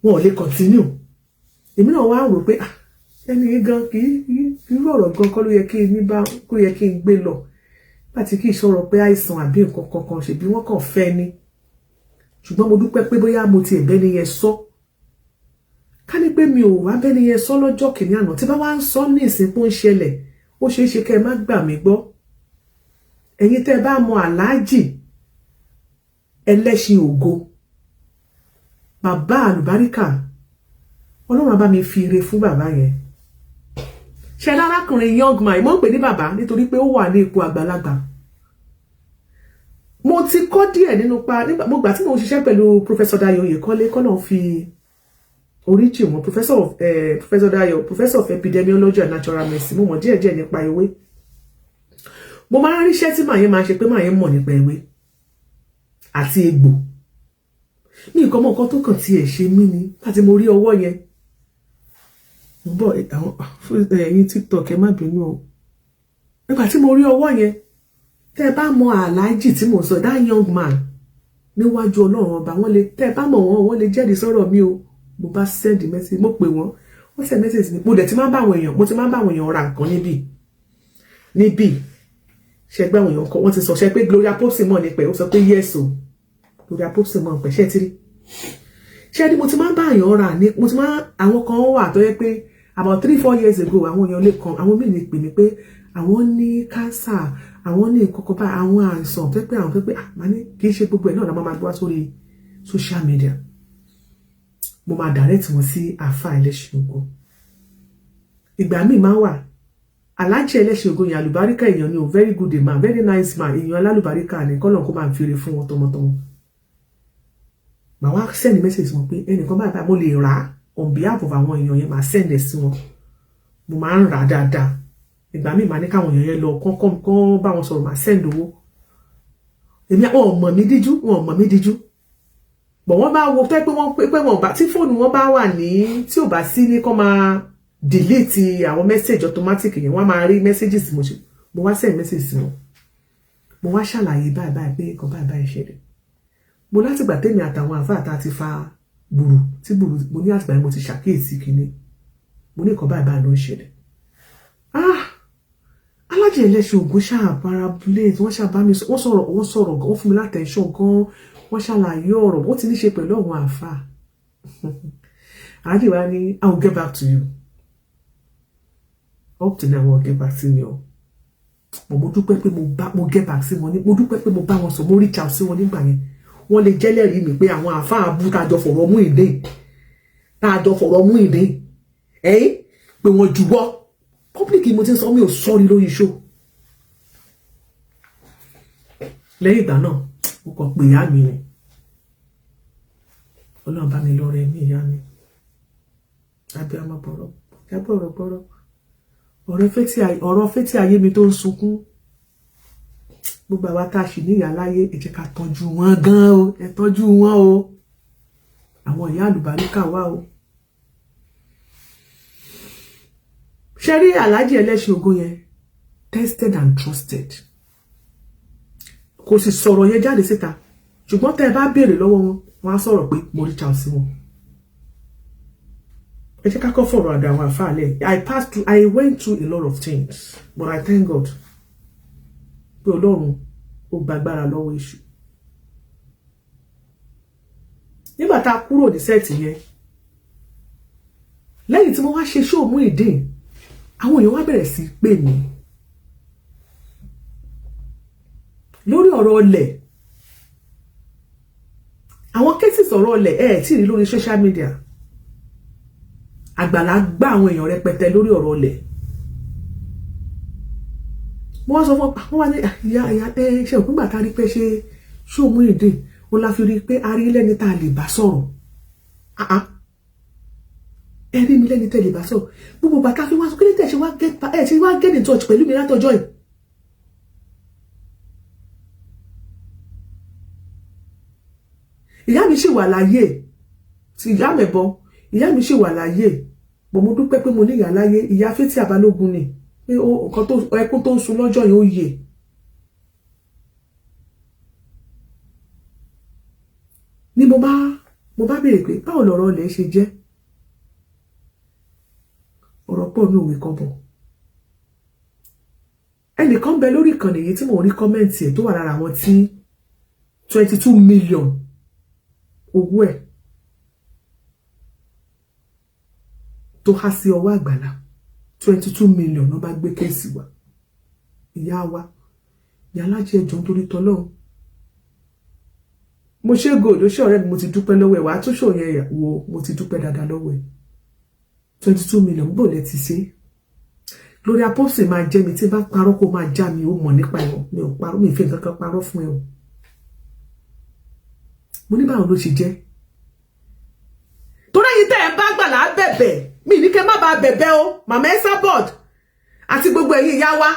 wọn ò lè continue. Èmi náà wá rò pé, ah, ẹni yìí gan, kì í irú ọ̀rọ̀ gan kọ́ ló yẹ kí n bá, kó yẹ kí n gbé lọ láti kí ìṣòro pé àìsàn àbí nǹkan kankan, ṣèbí wọ́n kàn fẹ́ ni. Ṣùgbọ́n mo dúpẹ́ pé bóyá mo ti ẹ̀bẹ́ ni yẹn sọ. Ká ní pé mi ò wá bẹ́ni yẹn sọ lọ́jọ́ kìíní àná, tí bá wá ń sọ ní ìsìn pé ó ń ṣẹlẹ̀, ó ṣeé ṣe kẹ́ ẹ má gbà mí gbọ́. Ẹ̀yin tẹ́ ẹ bá mọ Aláàjì Ẹlẹ́ṣin Ògo, bàbá àlùbáríkà, Ọlọ́run á bá mi fi ire fún bàbá yẹn. Ṣe lárákùnrin young man, mo ń pè ní bàbá nítorí pé ó wà ní ipò àgbàlagbà. Mo ti kọ́ díẹ̀ nínú pa nígbà mo gbà tí mo ń ṣiṣẹ́ pẹ̀lú Professor Dayo Oyèkọ́lé, kọ́ náà fi oríjì wọn, Professor Dayo, professor of epidemiology and natural medicine. Mo mọ̀ díẹ̀ díẹ̀ nípa ewé. Mo máa ń ríṣẹ́ tí màá yẹn máa ṣe pé màá yẹn mọ̀ nípa ewé àti egbò. Mi nǹkan mọ̀, nǹkan tó kàn tiẹ̀ ṣe mí ni láti mo rí ọwọ́ yẹn. Mo bọ̀, àwọn ẹ̀yin TikTok, ẹ má bínú o. Nígbà tí mo rí ọwọ́ yẹn, tẹ́ ẹ bá mọ aláàjì tí mo sọ, that young man, níwájú Ọlọ́run ọba, wọ́n lè, tẹ́ ẹ bá mọ̀ wọ́n, wọ́n lè jẹ́rìí sọ̀rọ̀ mi o. Mo bá send message, mo pè wọ́n, wọ́n send message mi. Mo dẹ̀ ti máa ń bá àwọn èèyàn, mo ti máa ń bá àwọn èèyàn ra nǹkan níbí níbí. Ṣẹgbẹ́ àwọn èèyàn kan, wọ́n ti sọ ṣe pé Gloria Popson mọ̀ nípa ẹ̀. Ó sọ pé yes o, Gloria Popson mọ̀ nípa ẹ̀. Ṣé ti rí? Ṣé ni mo ti máa ń bá èèyàn rà ní, mo ti máa, àwọn kan wà tó yẹ pé about 3-4 years ago, àwọn èèyàn lè kan, àwọn míì lè pè mí pé àwọn ní cancer, àwọn ní nǹkan kan bá àwọn àìsàn tó pé àwọn tó pé àmọ́ ní kì í ṣe gbogbo ẹ̀ náà la máa gbé wá sórí social media. Mo máa direct wọn sí àáfà Ẹlẹ́ṣin Ògo. Ìgbà míì máa wà, Aláàjì Ẹlẹ́ṣin Ògo yẹn, àlùbáríkà èèyàn ni o, very good man, very nice man, èèyàn alálùbáríkà ni. Kọ́nà kó máa ń fèrè fún wọn tọmọtọmọ. Màá wá send message wọn pé ẹnìkan báyìí báyìí, mo lè rà á on behalf of àwọn èèyàn yẹn, màá send ẹ̀ sí wọn. Mo máa ń rà á dáadáa. Ìgbà míì, màá ní káwọn èèyàn yẹn lọ kán kán kán bá wọn sọ̀rọ̀, màá send owó. Èmi, wọn ò mọ̀ mí díjú, wọn ò mọ̀ mí díjú bọ̀. Wọ́n bá wo tẹ́ pé wọ́n pé wọ́n bá tí fóònù wọn bá wà ní tí ò bá sí ní kán máa delete àwọn message automatic yẹn, wọ́n máa rí messages mo ṣe. Mo wá send message sí wọn, mo wá ṣàlàyé báyìí báyìí pé nǹkan báyìí báyìí ṣẹlẹ̀. Mo látìgbà tèmi àtàwọn àfáà tá a ti fa gbùrù tí gbùrù, mo ní àtìgbà yẹn mo ti ṣàkíyèsí kinní. Mo ní nǹkan báyìí báyìí ló ń ṣẹlẹ̀. Ah, Alájì Ẹlẹ́ṣin Ògún ṣáà parablate, wọ́n ṣáà bá mi, wọ́n sọ̀rọ̀, wọ́n sọ̀rọ̀ gan, wọ́n fún mi látẹ̀ńṣọ̀n gan, wọ́n ṣàlàyé ọ̀rọ̀ bó ti ní ṣe pẹ̀lú àwọn àáfàá. Alájì wa ní, "I will get back to you." Up to now, wọ́n get back sí mi o. Mo dúpẹ́ pé mo bá mo get back sí wọn ní, mo dúpẹ́ pé mo bá wọn sọ, mo reach out sí wọn nígbà yẹn. Wọ́n lè jẹ́lẹ̀rí mi pé àwọn àáfàá bú tá a jọ fọ̀rọ̀ mú ìdè, tá a jọ fọ̀rọ̀ mú ìdè ẹ̀yìn pé wọ́n jùwọ́ public. Mo ti ń sọ, mi ò sọ́rí lórí show. Lẹ́yìn ìgbà náà, mo kàn pè ìyá mi ni. Ọlọ́run bá mi lọ́rọ̀ ẹ̀mí ìyá mi, abiyamọ bọ̀rọ̀ jábọ̀rọ̀ bọ̀rọ̀ ọ̀rọ̀ fétí ayé mi tó ń sunkún. Gbogbo àwa tá a sì ní ìyá láyé, ẹ jẹ́ ká tọ́jú wọn gan o, ẹ tọ́jú wọn o. Àwọn ìyá àlùbáríkà wà o. Ṣe rí Aláàjì Ẹlẹ́ṣin Ògo yẹn, tested and trusted. Kò sì sọ̀rọ̀ yẹn jáde síta, ṣùgbọ́n tẹ́ ẹ bá béèrè lọ́wọ́ wọn, wọ́n á sọ̀rọ̀ pé mo reach out sí wọn. Ẹ jẹ́ ká kọ́ fọ̀rọ̀ àdó àwọn àfáàlẹ̀. I went through a lot of things, but I thank God pé Ọlọ́run ó gbàgbára lọ́wọ́ èṣù. Nígbà tá a kúrò ní set yẹn, lẹ́yìn tí mo wá ṣe show Muyideen, àwọn èèyàn wá bẹ̀rẹ̀ sí pè mí lórí ọ̀rọ̀ ọlẹ̀. Àwọn cases ọ̀rọ̀ ọlẹ̀ ẹ̀ tí rí lórí social media, Àgbàlá gbá àwọn èèyàn rẹpẹtẹ lórí ọ̀rọ̀ ọlẹ̀. Mo wá sọ fún wọn, wá ní ìyá ìyá ẹ ṣe òpin gbà tá a rí pé ṣe show Muyideen ó la fi rí i pé a rí lẹ́ni tá a lè bá sọ̀rọ̀. Ẹ rí mi lẹ́ni tẹ́ lè bá sọ̀rọ̀. Gbogbo bàtà fi wá sọ, kí ló tẹ̀ ṣe wá get ẹ ṣe wá get in touch pẹ̀lú mi látọjọ́ yìí? Ìyá mi ṣì wà láyé, tí ìyá mẹ̀bọ, ìyá mi ṣì wà láyé bọ̀. Mo dúpẹ́ pé mo ní ìyá láyé. Ìyá Fétí Balógun ni pé nǹkan tó ẹkún tó ń sun lọ́jọ́ yẹn, ó yè. Ni mo bá béèrè pé báwo lọ̀rọ̀ ilẹ̀ ṣe jẹ́? Ọ̀rọ̀ pọ̀ ní òwe kan bọ̀. Ẹnìkan bẹ lórí ìkànnì yìí tí mò ń rí comment ẹ̀ tó wà lára àwọn tí 22 million owó ẹ̀ tó há sí ọwọ́ Àgbàlá. 22 million ló bá gbé case wa. Ìyá wa, ìyá alájẹ, ẹjọ́ nítorí tọlọ́run, mo ṣe gold ó ṣe ọ̀rẹ́ mi, mo ti dúpẹ́ lọ́wọ́ ẹ̀. Wàá tún ṣòyẹn wo, mo ti dúpẹ́ dáadáa lọ́wọ́ ẹ̀. 22 million, bó lẹ ti ṣe? Lórí apọ́sì máa jẹ́ mi tí bá parọ́, kó máa já mi. Ó mọ̀ nípa ẹ̀, mi ò parọ́, mi ì fi nǹkan kan parọ́ fún ẹ o. Mo ní báwo ló ṣe jẹ́? Torí ẹ̀yin tẹ́ ẹ bá Àgbàlá bẹ̀bẹ̀, mi ní kẹ́ má bàa bẹ̀bẹ̀ o. Màmá Esabod àti gbogbo ẹ̀yin ìyá wa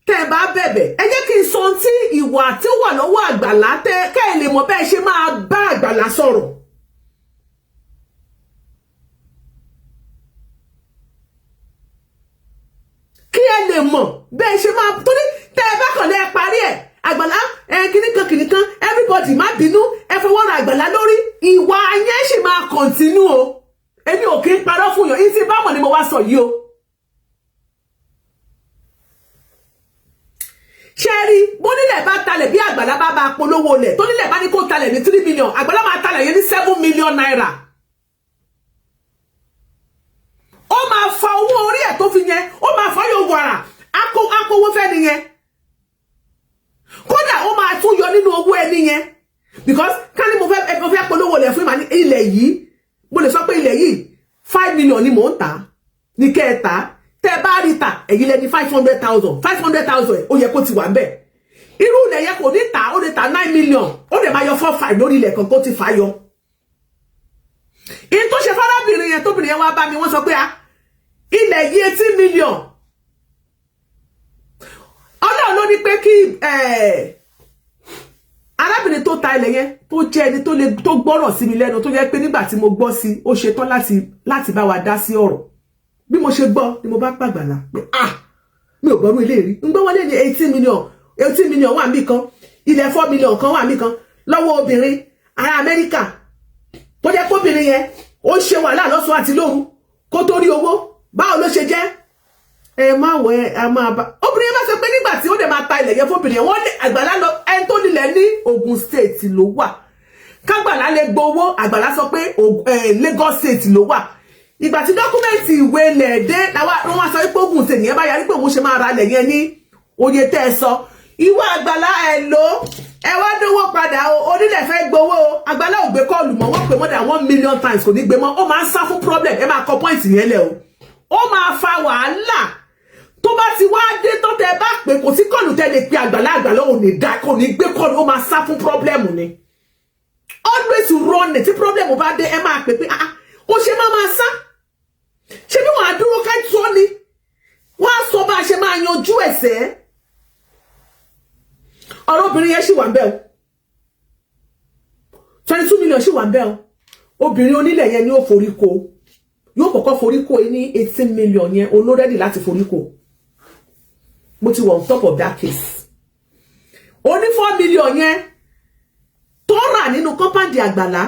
tẹ́ ẹ bá bẹ̀bẹ̀, ẹ jẹ́ kí n sọ ohun tí ìwà tí ó wà lọ́wọ́ Àgbàlá tẹ́ kẹ́ ẹ lè mọ̀ bẹ́ẹ̀ ṣe máa bá Àgbàlá sọ̀rọ̀. Kí ẹ lè mọ̀ bẹ́ẹ̀ ṣe máa, torí tẹ́ ẹ bá kàn lẹ́ parí ẹ̀, Àgbàlá ẹ kìnnìkan kìnnìkan, everybody má bínú, ẹ fọwọ́ ra Àgbàlá lórí, ìwà yẹn sì máa continue o. Èmi ò kí ń parọ́ fún yàn yín, tí bámọ̀ ni mo wá sọ yìí o. Ṣé rí bónílẹ̀ bá talẹ̀, bí Àgbàlá bá polówó lẹ̀, tónílẹ̀ bá ní kó talẹ̀ ní 3 million, Àgbàlá máa talẹ̀ yẹn ní 7 million naira. Ó máa fa owó orí ẹ̀ tó fi yẹn, ó máa fa yóò wàrà akówó fẹ́ nìyẹn. Kódà ó máa tún yọ nínú owó ẹni yẹn, because ká ní mo fẹ́ polówó lẹ̀ fún ìmọ̀ ní ilẹ̀ yìí, mo lè sọ pé ilẹ̀ yìí, 5 million ni mò ń tà ní kẹta. Tẹ́ bá rí tà, ẹ̀yin lẹ́ni 500,000, 500,000 ó yẹ kó ti wà ń bẹ̀. Irú ilẹ̀ yẹn kò ní tà, ó lè tà 9 million, ó lè máa yọ four five lórí ilẹ̀ kan kó ti fà yọ. In tó ṣe fárábìnrin yẹn, tóbìnrin yẹn wá bá mi, wọ́n sọ pé ah, ilẹ̀ yìí, 18 million, Ọlọ́run ló ní pé kí arábìnrin tó ta ilẹ̀ yẹn, tó jẹ́ ẹni tó lè tó gbọ́rọ̀ sí mi lẹ́nu, tó jẹ́ pé nígbà tí mo gbọ́ sí, ó ṣetán láti bá wa dá sí ọ̀rọ̀. Bí mo ṣe gbọ́ ni mo bá pàgbàlà pé, ah, mi ò gbọ́rú ilé rí. Ń gbọ́ wọlé ní 18 million, 18 million wà níbì kan, ilẹ̀ 4 million kan wà níbì kan lọ́wọ́ obìnrin ará Amẹ́ríkà, tó jẹ́ kóbìnrin yẹn ó ṣe wàhálà lọ́sàn-án àti lóru kó tó rí owó. Báwo ló ṣe jẹ́? Ẹ má wọ ẹ, a máa bá obìnrin yẹn bá sọ pé nígbà tí ó dẹ̀ máa ta ilẹ̀ yẹn fóbìnrin yẹn, wọ́n lé Àgbàlá lọ. Ẹni tó nílẹ̀ ní Ogun State ló wà. Kágbàlá lè gbowó, Àgbàlá sọ pé Lagos State ló wà. Ìgbà tí document ìwé ilẹ̀ dé, làwọn wá sọ pé Ogun State yẹn bá yarí pé òun ṣe máa ra ilẹ̀ yẹn ní oye tẹ́ ẹ sọ. Ìwọ Àgbàlá, ẹ lò ẹ wá dówó padà o, onílẹ̀ fẹ́ gbowó o. Àgbàlá ò gbé call mọ́. Wọ́n pè more than 1 million times, kò ní gbé mọ́. Ó máa ń sá fún problem. Ẹ máa kọ point yẹn lẹ̀ o. Ó máa fa wàhálà tó bá ti wá dé tó tẹ bá pè. Kò sí call tẹ lè pe Àgbàlá, Àgbàlá ò ní dá, kò ní gbé call. Ó máa sá fún problem ni, always run it. Tí problem bá dé, ẹ máa pè pé, ah, ó ṣe máa máa sá. Ṣé bí wọ́n á dúró ká tó ni wọ́n á sọ bá a ṣe máa yanjú ẹ̀sẹ̀. Ọ̀rọ̀ obìnrin yẹn ṣì wà ń bẹ̀ o. 22 million ṣì wà ń bẹ̀ o. Obìnrin onílẹ̀ yẹn ni ó forí ko, yóò kọ́kọ́ forí ko ní 18 million yẹn olórẹ́dì láti forí ko. Mo ti wà on top of that case. Oní 4 million yẹn tó rà nínú compound Àgbàlá,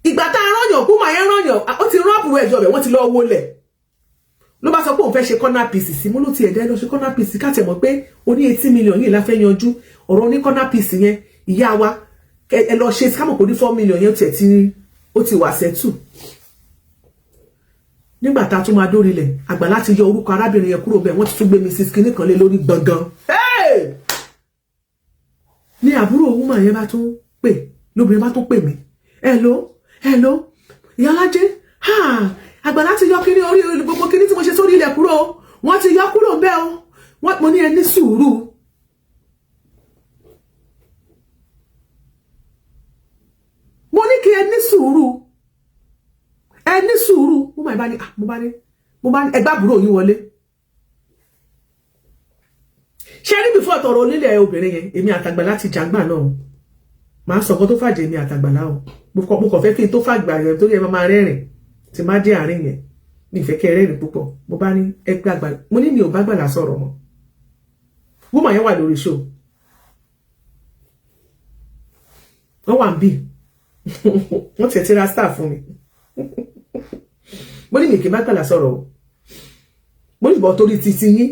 ìgbà tá a rányàn kú màá yẹn rányàn, ó ti rán àbúrò ẹ̀jọ̀ rẹ̀, wọ́n ti lọ wọlé, ló bá sọ pé òun fẹ́ ṣe corner piece sí. Mo ló ti ẹ̀dá lọ ṣe corner piece, ká tẹ̀ mọ̀ pé oní 18 million yìí la fẹ́ yanjú ọ̀rọ̀ oní corner piece yẹn. Ìyá wa, ẹ lọ ṣe ká mọ̀ pé ní 4 million yẹn tiẹ̀ tí ó ti wà settle. Nígbà tá a tún máa dórí ilẹ̀, Àgbàlá ti yọ orúkọ arábìnrin yẹn kúrò bẹ́ẹ̀, wọ́n ti tún gbé Mrs kinní kan lé lórí gbọ̀ngàn. Ní àbúrò woman yẹn bá tún pè, lóbìnrin bá tún pè mí, "Hello, hello, ìyálájé, Àgbàlá ti yọ kíní orí gbogbo kíní tí mo ṣe sórí ilẹ̀ kúrò, wọ́n ti yọ kúrò bẹ́ẹ̀ o." Wọ́n mo ní, ẹ ní sùúrù. Mo ní kí ẹ ní sùúrù, ẹ ní sùúrù. Mo máa bá ní, mo bá ní ẹgbẹ́ àbúrò yín wọlé. Ṣé ní before tọrọ onílẹ̀ obìnrin yẹn, èmi àtàgbàlá ti jàgbà náà. Màá sọ nǹkan tó fàjẹ́ èmi àtàgbàlá o. Mo kàn fẹ́ kí n tó fàgbà yẹn, torí ẹ máa rẹ́rìn tí má dé àárín yẹn, mi ìfẹ́ kẹ́ rẹ́rìn púpọ̀. Mo bá ní ẹgbẹ́ àgbàlá, mo ní mi ò bá gbàlá sọ̀rọ̀ mọ́. Woman yẹn wà lórí show, wọ́n wà ń bì, wọ́n tiẹ̀ ti ra star fún mi. Mo ní mi kì í bá gbàlá sọ̀rọ̀ o. Mo ní ìbọn torí titi yín.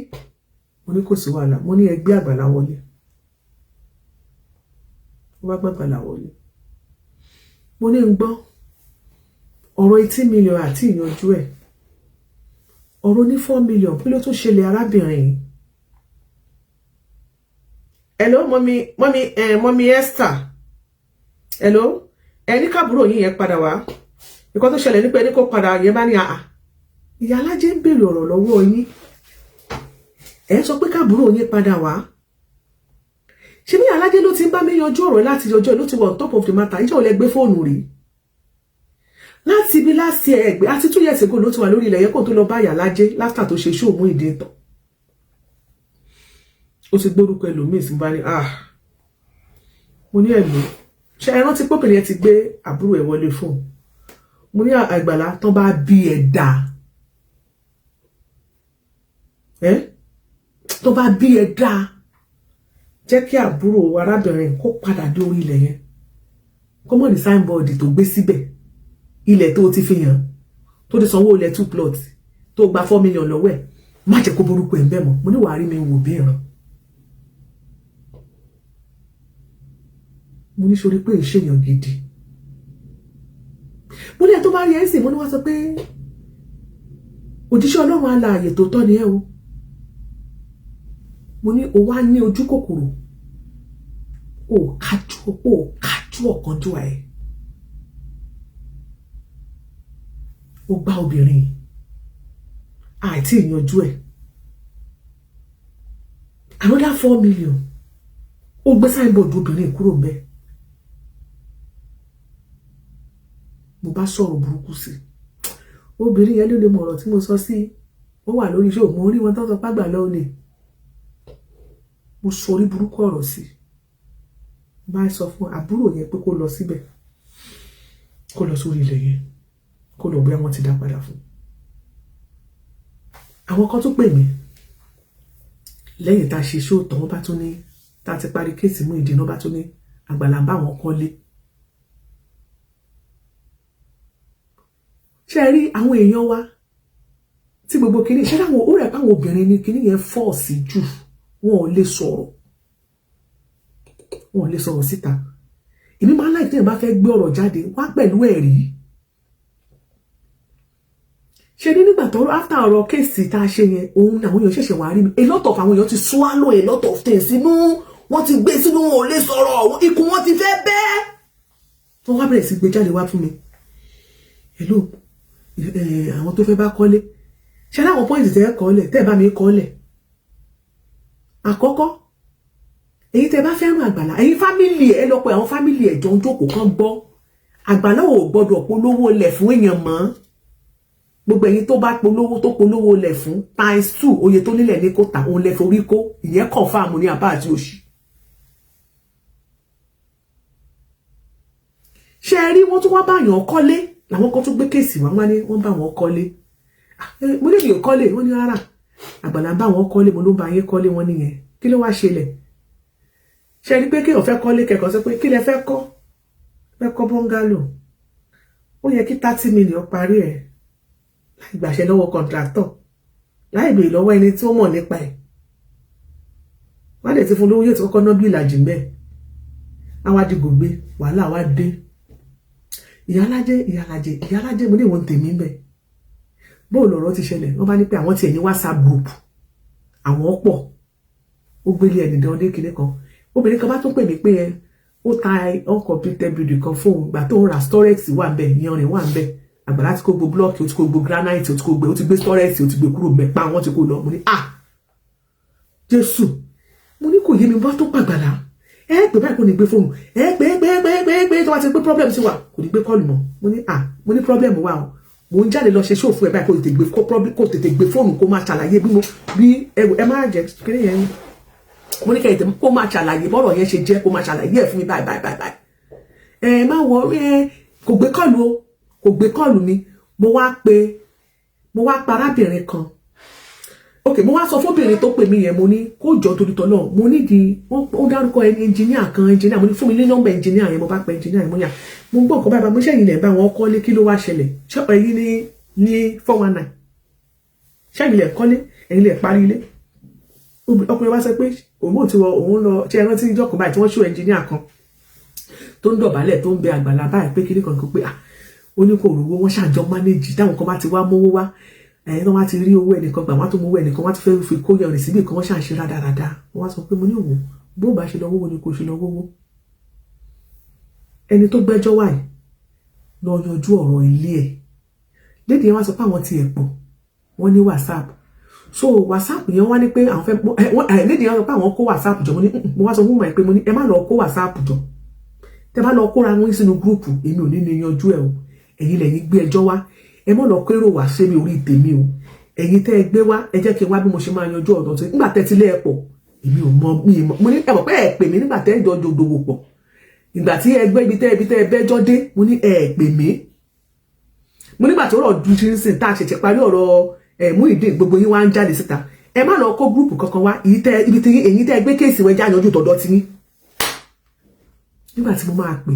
Mo ní kò sí wàhálà. Mo ní ẹgbẹ́ àgbàlá wọlé. Mo bá gbàgbàlá wọlé, mo ní ń gbọ́ ọ̀rọ̀ 18 million àti ìyanjú ẹ̀, ọ̀rọ̀ ní 4 million, kí ló tún ṣẹlẹ̀, arábìnrin yìí? Hello, mummy, mummy, mummy Esther, hello. Ẹ ní káàbúrò yín yẹn padà wá. Nǹkan tó ṣẹlẹ̀ nípa ẹni kó padà yẹn bá ní àà, ìyá alájẹ ń béèrè ọ̀rọ̀ lọ́wọ́ yín, ẹ sọ pé káàbúrò yín padà wá. Ṣé bí alájẹ ló ti ń bá mi yanjú ọ̀rọ̀ láti ọjọ́, ló ti wà on top of the matter. Ìjọ ò lẹ gbé fóònù rí láti ibi last year ẹgbẹ́ àti 2 years ago ló ti wà lórí ilẹ̀ yẹn kó tó lọ bá ìyá alájẹ láfítà tó ṣe ṣóò mú ìdí tán. Ó ti gbórúkọ ẹlòmíì sí. Bá ní, ah, mo ní ẹ̀lú ṣe ẹ rántí pọ́pìnrin yẹn ti gbé àbúrò ẹ̀ wọlé fún un. Mo ní Àgbàlá, tán bá bí ẹ̀ dà ẹ́, tó bá bí ẹ dáa, jẹ́ kí àbúrò arábìnrin kó padà dé orí ilẹ̀ yẹn, kó mọ̀ ní signboard tó gbé síbẹ̀. Ilẹ̀ tó ti fi hàn, tó ti sanwó ilẹ̀ two plot, tó gba 4 million lọ́wọ́ ẹ̀, má jẹ́ kó borúkọ ẹ̀ ń bẹ̀ mọ́. Mo ní wàá rí mi wò bí ìran. Mo ní sori pé ìṣèyàn gidi. Mo ní ẹ tó bá rí ẹ sìn, mo ní wá sọ pé òjíṣẹ́ Ọlọ́run alààyè tó tọ́ ni ẹ o. Mo ní o wá ní ojú kòkòrò, o kájú ọ̀kánjúwà ẹ̀, o gbá obìnrin àìtí ìyanjú ẹ̀, another 4 million, ó gbé signboard obìnrin kúrò mbẹ̀. Mo bá sọ̀rọ̀ burúkú sí obìnrin yẹn. Ló lè mọ ọ̀rọ̀ tí mo sọ sí. Wọ́n wà lórí iṣẹ́, mo rí wọn tó ń sọ pàgbà lọ́wọ́ lè. Mo sọ orí burúkú ọ̀rọ̀ sí. Bá sọ fún àbúrò yẹn pé kó lọ síbẹ̀, kó lọ sórí ilẹ̀ yẹn, kó lọ bóyá wọ́n ti dá padà fún. Àwọn kan tún pè mí lẹ́yìn tá a ṣe ṣóòtọ́. Wọ́n bá tún ní, tá a ti parí case Muyideen, wọ́n bá tún ní Àgbàlá ń bá wọn kọ́lé. Ṣe rí àwọn èèyàn wa tí gbogbo kìíní ṣé láwọn ó rẹ̀ pé àwọn obìnrin ní kìíní yẹn fọ́ọ̀sì jù. Wọn ò lè sọ̀rọ̀, wọn ò lè sọ̀rọ̀ síta. Èmi máa ń láì téèyàn bá fẹ́ gbé ọ̀rọ̀ jáde wá pẹ̀lú ẹ̀rí. Ṣe ní nígbà tó after ọ̀rọ̀ case tá a ṣe yẹn, òun ni àwọn èèyàn ṣẹ̀ṣẹ̀ wá rí mi. A lot of àwọn èèyàn ti swallow a lot of things sínú, wọ́n ti gbé sínú, wọn ò lè sọ̀rọ̀, ikùn wọn ti fẹ́ bẹ́ẹ̀. Wọ́n wá bẹ̀rẹ̀ sí gbé jáde wá fún mi. Hello, àwọn tó fẹ́ bá kọ́lé, ṣe láwọn point tẹ́ kọ́lẹ̀, tẹ́ bá mi kọ́lẹ̀. Àkọ́kọ́, èyí tẹ́ bá fẹ́ràn Àgbàlá, ẹ̀yin family ẹ̀ lọ pé àwọn family ẹ̀ jọ ń jókòó kán gbọ́. Àgbàlá ò gbọ́dọ̀ polówó lẹ̀ fún èèyàn mọ́. Gbogbo ẹ̀yin tó bá polówó, tó polówó lẹ̀ fún, times two oye tó nílẹ̀ ní kó tà, òun lẹ̀ forí kó. Ìyẹn confirm ní àbá àti òṣì. Ṣe rí, wọ́n tún wá bá yàn kọ́lé. Làwọn kan tún gbé case wá, wọ́n ní wọ́n bá wọn kọ́lé. Mo ní mi ò kọ́lé. Wọ́n ní rárá, Àgbàlá ń bá wọn kọ́lé. Mo ló ń bá yín kọ́lé. Wọ́n nìyẹn, kí ló wá ṣẹlẹ̀? Ṣe rí pé kéèyàn fẹ́ kọ́lé, kẹ́kọ̀ọ́ sọ pé kí lẹ fẹ́ kọ́? Fẹ́ kọ́ bungalow, ó yẹ kí 30 million parí ẹ̀, láì gbàṣẹ lọ́wọ́ contractor, láì béèrè lọ́wọ́ ẹni tí ó mọ̀ nípa ẹ̀. Wọ́n lè ti fún lówó, yóò ti kọ́kọ́ ná bí ìlàjì mbẹ́. Àwọn adigun gbé wàhálà wá dé. Ìyálájẹ, ìyálájẹ, ìyálájẹ, mo ní ìwọ̀n tèmi ń bẹ̀. Bóò lọ̀rọ̀ ti ṣẹlẹ̀? Wọ́n bá ní pé àwọn tiẹ̀ ní WhatsApp group, àwọn pọ̀. Ó gbélé ẹnì dán dé kinní kan. Obìnrin kan bá tún pè mí pé ẹ ó ta uncompleted building kan fóun. Ìgbà tó ń ra, storage wà ń bẹ̀, ìyanrìn wà ń bẹ̀. Àgbàlá ti kó gbogbo block, ó ti kó gbogbo granite, ó ti kó gbé, ó ti gbé storage, ó ti gbé kúrò mẹ́pa, wọ́n ti kó lọ. Mo ní, ah, Jésù! Mo ní kò yé mi. Bá tó pàgbàlá, ẹ pè báyìí, kò ní gbé fóònù. Ẹ pé pé pé pé pé, tó bá ti pé problem ti wà, kò ní gbé call mọ́. Mo ní, ah, mo ní problem wà o. Mo ń jáde lọ ṣe ṣòfò ẹ báyìí, kò tètè gbé fóònù, kó máa ṣàlàyé bí mo bí ẹ má jẹ kí yẹn. Mo ní kẹ́yìn kó máa ṣàlàyé bọ́rọ̀ yẹn ṣe jẹ́, kó máa ṣàlàyé ẹ̀ fún mi báyìí báyìí báyìí. Ẹ má wọ ẹ, kò gbé call o, kò gbé call mi. Mo wá pa arábìnrin kan. Ok, mo wá sọ fóbìnrin tó pè mí yẹn, mo ní kó jọ torí tọ́lọ́. Mo ní di ó dárúkọ ẹni engineer kan, engineer. Mo ní fún mi ní nọ́mbà engineer yẹn. Mo bá pe engineer yẹn, mo ní à, mo gbọ́ nǹkan báyìí, mo ṣẹ́yìn lẹ̀ bá wọn kọ́lé, kí ló wá ṣẹlẹ̀? Ṣé ẹ̀yin ní 419? Ṣẹ́yìn lẹ̀ kọ́lé? Ẹ̀yin lẹ̀ parí ilé? Ọkùnrin wá sọ pé òun ò ti wọ òun lọ. Ṣé ẹ rántí ìjọ kan báyìí tí wọ́n ṣó engineer kan tó ń dọ̀bálẹ̀, tó ń bẹ Àgbàlá báyìí pé kíní kan pé ah, ó ní kò rówó, wọ́n ṣàjọ manage. Táwọn kan bá ti wá mówó wá, ẹ̀yìn tó wá ti rí owó ẹnìkan gbà, wọ́n tó mú owó ẹnìkan, wọ́n ti fẹ́ fi kó yẹn síbì kan, wọ́n ṣàṣe rádaràda. Wọ́n wá sọ pé, mo ní òwò bó bá ṣe lọ wówó ni kò ṣe lọ wówó. Ẹni tó gbẹ́jọ́ wà yìí lọ yanjú ọ̀rọ̀ ilé ẹ̀ lédè yẹn. Wá sọ pé àwọn ti ẹ̀ pọ̀, wọ́n ní WhatsApp. So WhatsApp yẹn, wá ní pé àwọn fẹ́ lédè yẹn, sọ pé àwọn kó WhatsApp jọ. Mo ní, mo wá sọ fún mi pé, mo ní ẹ má lọ kó WhatsApp jọ. Tẹ bá lọ kóra wọn sínú group, èmi ò ní ní yanjú ẹ o. Ẹ̀yin lẹ́yìn gbé ẹjọ́ wá, ẹ mọ̀ lọ kérò wá sí mi orí tèmi o. Ẹ̀yin tẹ́ ẹ gbé wá, ẹ jẹ́ kí n wá bí mo ṣe máa yanjú ọ̀dọ̀ tó nígbà tẹ́ ti lé ẹ pọ̀. Èmi ò mọ, mi mọ. Mo ní ẹ mọ̀ pé ẹ pè mí nígbà tẹ́ ẹ jọ dòwò pọ̀, ìgbà tí ẹ gbé ibi tẹ́ ẹ bẹ́jọ́ dé. Mo ní ẹ pè mí. Mo nígbà tó rọ̀ ju ṣe ń sìn tá a ṣẹ̀ṣẹ̀ parí ọ̀rọ̀ ẹ̀ Muyideen, gbogbo yín wá ń jáde síta. Ẹ má lọ kó group kankan wá. Ibi tí èyí tẹ́ ẹ gbé case wẹ́ já yanjú tọ̀dọ̀ ti yín. Nígbà tí mo máa pè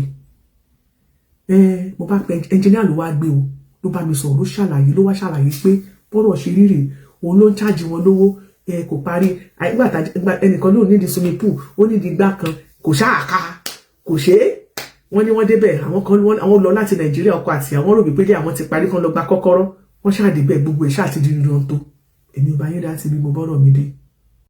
ẹ, mo bá pe engineer, ló wá gbé o, ló bá mi sọ̀rọ̀, ló ṣàlàyé, ló wá ṣàlàyé pé bọ́rọ̀ ṣe rírì, òun ló ń chájì wọn lówó, ẹ kò parí. Nígbà ẹnìkan ló nídìí swimming pool, ó nídìí igbá kan, kò ṣáàká, kò ṣe é. Wọ́n ní wọ́n débẹ̀, àwọn kan àwọn lọ láti Nàìjíríà, ọkọ àti àwọn rò wípé dé àwọn ti parí, kan lọ gba kọ́kọ́rọ́. Wọ́n ṣáà débẹ̀, gbogbo ẹ̀ ṣáà ti di dandan tó. Èmi ò bá yín dá sí bí mo bọ́rọ̀ mi dé.